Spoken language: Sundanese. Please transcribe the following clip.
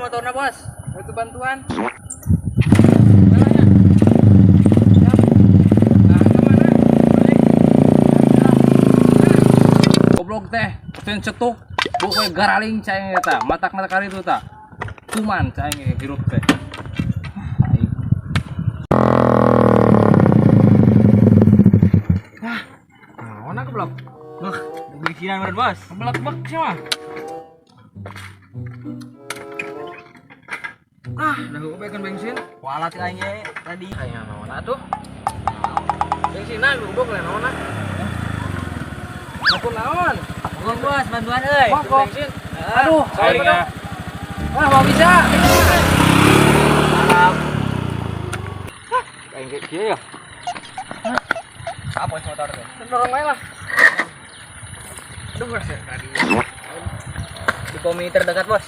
Motorna, Bos. Butuh bantuan. Mana ya? Nah, kemana? Balik. Goblok teh, teu cetuk. Pokoknya garaling cai eta, matak-matak kali itu ta. Kuman cai hirup teh. Aing. Naon goblok? Wah, bensinan meureun, Bos. Belak-belak sih mah. Ah, dah gue pengen bensin. Kualat aing ge tadi. Kayak naon atuh? Bensinan goblok lah naon ah. Aku naon? Mogok, Bos, bantuan euy. Mogok. Bensin. Aduh, Aing ah. Wah, mau bisa. Mantap. Aing kayak kieu ya. Apa sih motor teh? Dorong wae lah. Aduh, rasa tadi. Di komi terdekat, Bos.